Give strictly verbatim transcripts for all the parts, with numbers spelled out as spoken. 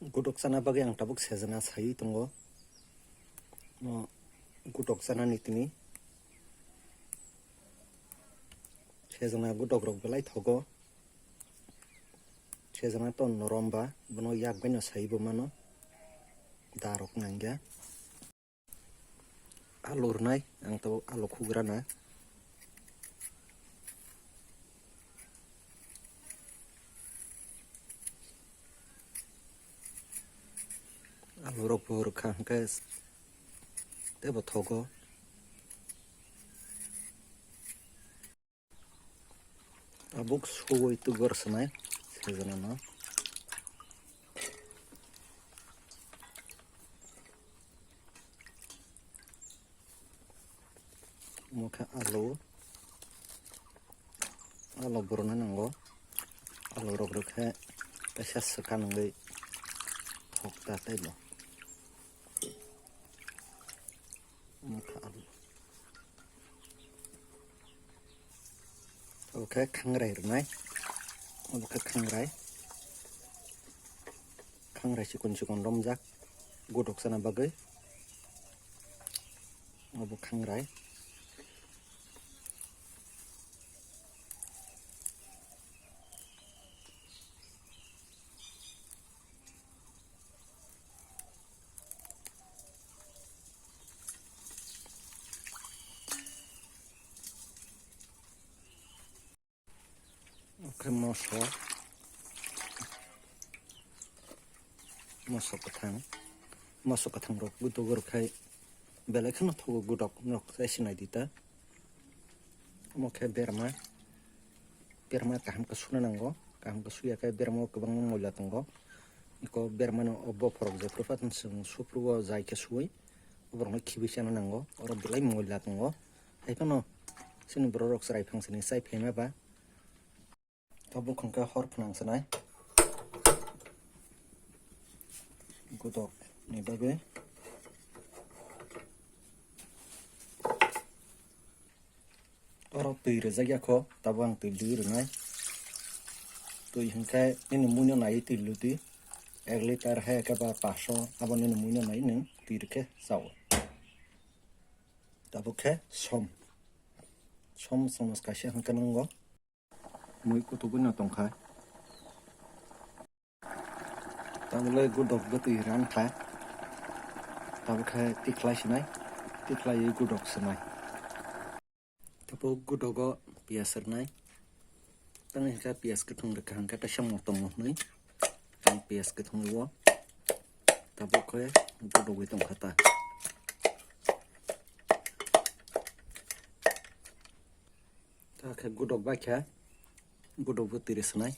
Gudok chana bagwi ang tabuk sejana saiwi tongo. O gudok chanani tini sejana gudok rok belai thogo. Sejana to norom ba, bono yak bai no saiwi bo mano. Da rok nangya. Alu rwnai, ang tabuk alu khugrana. Alu rok bo rwkha hwnkhe teibo thogo. Tabuk suwi tubor swnai, sejana no. Omo khe alu, alu bo rwna nango, alu rok rwkhe kaisa swkang wngwi thok ta teibo. Omo khe alu. Obo khe khangrai rwnai. Obo khe khangrai. Khangrai chikon chikon romjak. Gudok chana bagwi. Obo khangrai. Oke, moso, moso kwthang, moso kwthang rok gudok rok khai belai kheno thogo gudok nok sai sinai di ta. Omo khe berma, berma kaham khe suna nango, kaham khe suya khe berma o kwbangma moila tongo. Iko bermano o bophorok jephru phatani chwng suphru o jai khe suwi, o borokno khibi chana nango, oro belai moila tongo. Hai phano chini borok rok chwrai phang sini chai phaima ba. Tabuk hwnkhe hor phnang swnai. Gudok ni bagwi. Oro twi rwjak ya kho, tabuk ang twi lui rwnai. Twi hwnkhe nini muino naiwi twi ludi. Ek liter hai khe ba paanch sho, abo nini muino naiwi nwng twi rwkhe chao. Tabuk khe som. Som chwngno kaisa hwnkhe nwngo. Mui kutugwi no tongkha. Tabuk le gudok bwtwi rankha. Tabuk khe tikhlai sinai. Tikhlaiwi gudok swnai. Tabuk gudogo piyas rwnai. Tang hwnkhe piyas kwthwng rwkha hwnkhe kaisa motom hwnwi. Tang piyas kwthwng rwo. Tabuk khe gudogwi tongkha ta. Ta khe gudok bai khe, gudok bo twi rw swnai.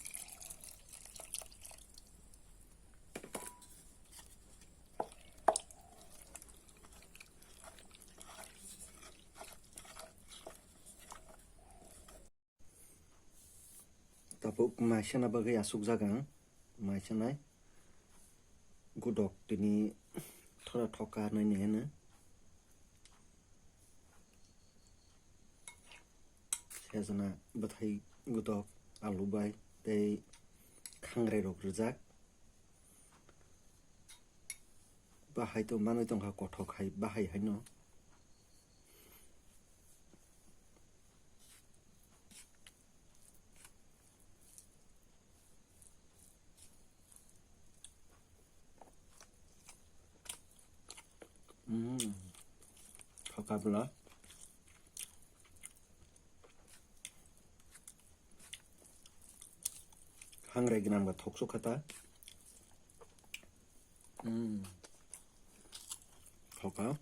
Tabuk mai sana bagwi aswk jaga ang. Mai sanai gudok tini thora thoka nai ni hino. Sejana bwthai gudok alu bai tei khangrai rok rwjak. Bahai to manwi tongkha kothok hai bahai haino. Mm. Thokabla. Hangrai gwnang ba thok sukha ta. Mm. Thoka.